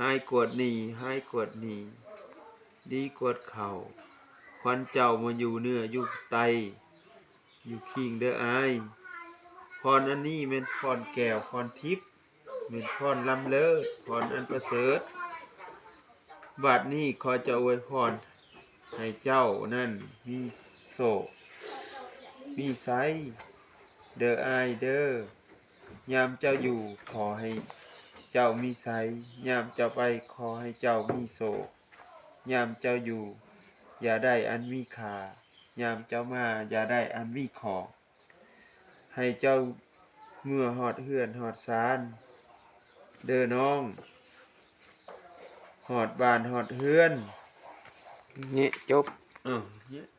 ຮ້າຍກວ່ານີ້ ຮ້າຍກວ່ານີ້ ດີກວ່າເກົ່າ. ຂວັນເຈົ້າມາຢູ່ເໜືອຢູ່ໃຕ້ ຢູ່ຄີງເດີອ້າຍ. ພອນອັນນີ້ແມ່ນພອນແກ້ວ ພອນທິບ ແມ່ນພອນລ້ຳເລີດ ພອນອັນປະເສີດ. ບາດນີ້ຂໍຈະອວຍພອນໃຫ້ເຈົ້ານັ້ນມີໂຊກ ມີໄຊເດີອ້າຍເດີ. ຍາມເຈົ້າຢູ່ຂໍໃຫ້ເຈົ້າມີໄຊ, ຍາມເຈົ້າໄປຂໍໃຫ້ເຈົ້າມີໂຊກ. ຍາມເຈົ້າຢູ່ຢ່າໄດ້ອັນມີຄ່າ, ຍາມເຈົ້າມາຢ່າໄດ້ອັນມີຂອງ. ໃຫ້ເຈົ້າເມືອຮອດເຮືອນຮອດຊານເດີນ້ອງ, ຮອດບ້ານຮອດເຮືອນ. ນີ້ຈົບ. ເອີ ນີ້